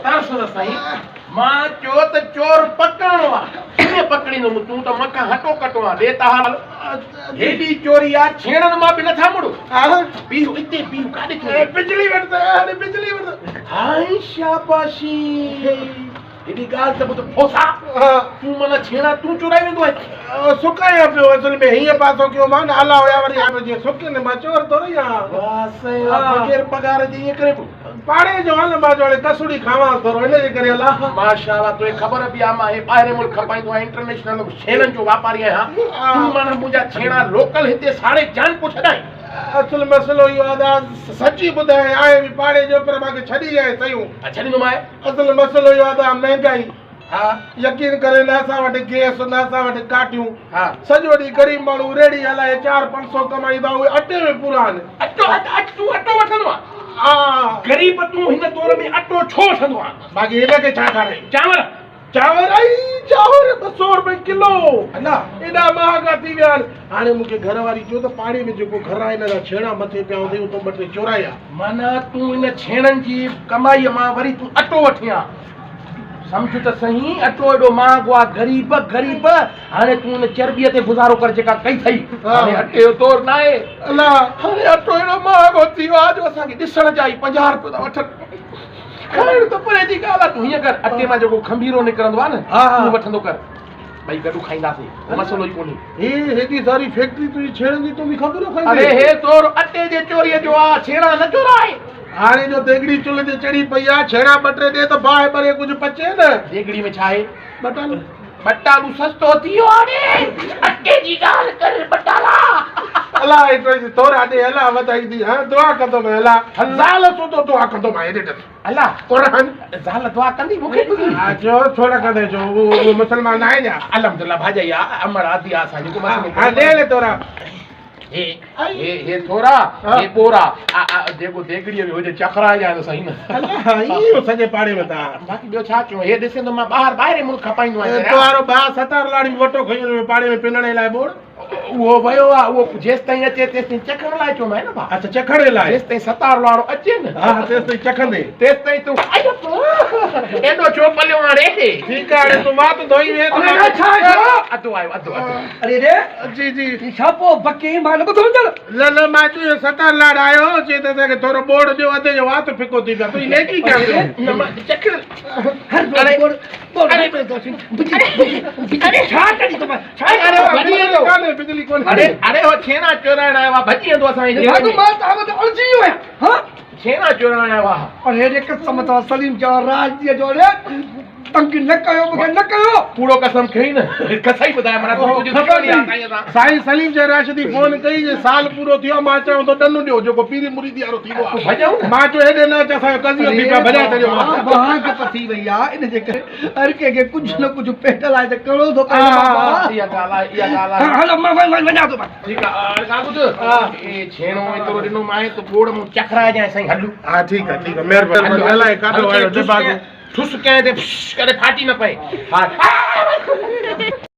ترس نه سائين، مان چيو ته چور پڪڙڻو آ، ڪيئن پڪڙيندم، تون ته مون کان هٽو ڪٽو آن، ڏي ته حال. هيڏي چوري آ، ڇيڻن مان به نٿا مڙو. بيهه اتي بيهه، ڪاڏي ٿو وڃين؟ بجلي وٺ ته، هاڻي بجلي وٺ ته. هائي شاباشي، هيڏي ڳالهه ته ٻڌ ڦوسا، تون معنيٰ ڇيڻا تون چورائي ويندو آهين؟ سڪايان پيو، اصل ۾ هيئن پاسو ڪيو مان نه آلا هيا وري هاڻي جيئن سڪن، مان چور ٿورئي آهيان. واهه سائين واهه، بغير پگهار جي ائين ڪرين پيو؟ پاڙي جو آن مان جو هاڻي ڪسوڙي کاوانس ٿورو ان جي ڪري الله. ماشاءالله توکي خبر به آ مان هي ٻاهرين ملڪ کپائيندو آهيان انٽرنيشنل ڇيڻن جو واپاري آهيان تون معنيٰ منهنجا ڇيڻا لوڪل هتي ساڙي جان پيو ڇڏائين. اصل مسئلو اهو آ ادا سچي ٻڌايان آهي به پاڙي جو پر مان کي ڇڏي آهي سيون. ها ڇڏيندومانء. اصل مسئلو اهو آ ادا مهنگائي. ها. يقين ڪري نه اسان وٽ گيس نه اسان وٽ ڪاٺيون. ها. سڄو ڏينهن غريب ماڻهو ريڙهي هلائي چار پنج سو ڪمائيندا اهي اٽي ۾ پورا آهن. اٽو اٽ تون اٽو وٺندو آن. ها. غريب تون هن دور ۾ اٽو ڇو وٺندو آن. باقي هن کي ڇا کارائين. چانور. چانور ائي چانور 200 روپيه ڪلو. الا. ايڏا مهانگا ٿي ويا آهن. هاڻي مون کي گهر واري چيو ته پاڙي ۾ جيڪو گهر آهي ان جا ڇيڻا مٿي پيا هوندئي اتو ٻه ٽي چورائي آ. معنيٰ تون ان ڇيڻن جي ڪمائيء مان وري تون اٽو وٺين ها. سمجهه ته سهين، اٽو ايڏو مهانگو آ، غريب غريب، هاڻي تون ان چرٻيء تي گذارو ڪر جيڪا ڪئي ٿئي. هاڻي اٽي جو تور ناهي. الا! هاڻي اٽو ايڏو مهانگو ٿي ويو آ جو اسان کي ڏسڻ جا ئي 50 روپيا ٿا وٺن. کائڻ ته پري جي ڳالهه آ. تون هيئن ڪر، اٽي مان جيڪو کنڀيرو نڪرندو آ نه، اهو وٺندو ڪر. ٻئي گڏ کائينداسين، ڪو مسئلو ئي ڪونهي. هي هيڏي ساري فيڪٽري تنهنجي ڇيڻن جي، تون به کنڀيرو کائيندين؟ اڙي هي زور اٽي جي چوريء جو آ، ڇيڻا نه چوراء. هاڻي جو ديڳڙي چلهه تي چڙهي پئي آ، ڇيڻا ٻه ٽي ڏي ته باهه ٻري ڪجهه پچي نه. ديڳڙي ۾ ڇا آهي؟ ٻٽالو. ٻٽالو سستو ٿي ويو هاڻي، اٽي جي ڳالهه ڪر ٻٽالا. الا هيتري ٿورا ڏي، الا وڌائيندي، هان دعا ڪندومانء الا، زال سوڌو دعا ڪندومانء هيڏي ڏس. الا قرآن زال دعا ڪندي مون کي ٻڌي. ها چيو ڇو نه ڪندي جو اهو مسلمان ناهي ڇا. الحمدلله ڀاڄائي آ امڙ آدي آ اسان جي ڪو مسئلو ها ڏي لي ٿورا. هي هي هي ٿورا هي ٻورا آ آ جيڪو ديڳڙي ۾ هجي چکرائي جان سائين نه. الا ايو سڄي پاڙي ۾ تا. باقي ٻيو ڇا چون هي ڏسين ته مان ٻاهر ٻاهرين ملڪ کپائيندو آهيان. تو وارو ڀاء ستار لاڙي ۾ وٽو کڻي ويو پاڙي ۾ پنڻ لاء ٻوڙ. اهو ويو آ اهو جيستائين اچي تيستائين چکڻ لاء چوندو آهي نه ڀاء. اڇا چکڻ لاء. جيستائين ستار لاڙو اچي نه. ها ها تيستائين چکندي. تيستائين تون ايڏو ڇو پليو هاڻي. ٺيڪ آ هاڻي تون وات ڌوئي ويهه ته مان. ڇا ڇا اڌو آيو اڌو اڌو. اڙي ري جي جي. هي ڇا پو بڪين مان نه ٻڌو ويندڙ. نه نه مان چيو اهو ستار لاڙ آيو هو چي ته اسان کي ٿورو ٻوڙ ڏيو اڌي جو وات ڦڪو ٿي پيو آ تون نيڪي ڪيان پيو. نه مان چکڻ. هر روز ٻوڙ ٻوڙ بجلي ڇا ڪري ٿو اڙي اڙي هو ڇيڻا چورائڻ آيو آ ڀڄي ويندو اسان جي جيل ۾. مان توهان وٽ الجهي ويو آهيان ها ڇيڻا چورائڻ آيو آ. پر هيڏي قسم اٿو سليم چوان راجديء جو اڙي تنگ نه ڪيو مون کي نه ڪيو. ڪوڙو قسم کڻي نه قسم ٻڌاء معنيٰ تون ڪجهه خبر ٿي اٿئي سائين سان. سائين سليم جي راشدي فون ڪئي جي سال پورو ٿيو آ مان چوان ٿو ڏن ڏيو جيڪو پيري مريدي وارو ٿيندو آ ڀڄون نه. مان چيو هيڏي نه اچ اسان جو قضيو ٿي پيو آ ڀڄائي ڇڏيو مان. مهانگ ته ٿي وئي آ ان جي ڪري هر ڪنهن کي ڪجهه نه ڪجهه پيٽ لاء ته ڪرڻو ٿو پئي نه بابا. اها ڳالهه آهي اها ڳالهه آهي. هلو مان وڃان ٿو. ٺيڪ آ هاڻي ڳالهه ٻڌ اي ڇيڻو ايترو ڏنو مانء ته ٻوڙ مون چکرائجانء سائين هلو. ها ٺيڪ آ ٺيڪ آ مهرباني الائي ڪاڏو آيو نڀاڳو. ٺس ڪنهن تي ڦش ڪري ڦاٽي نه پئي. ها.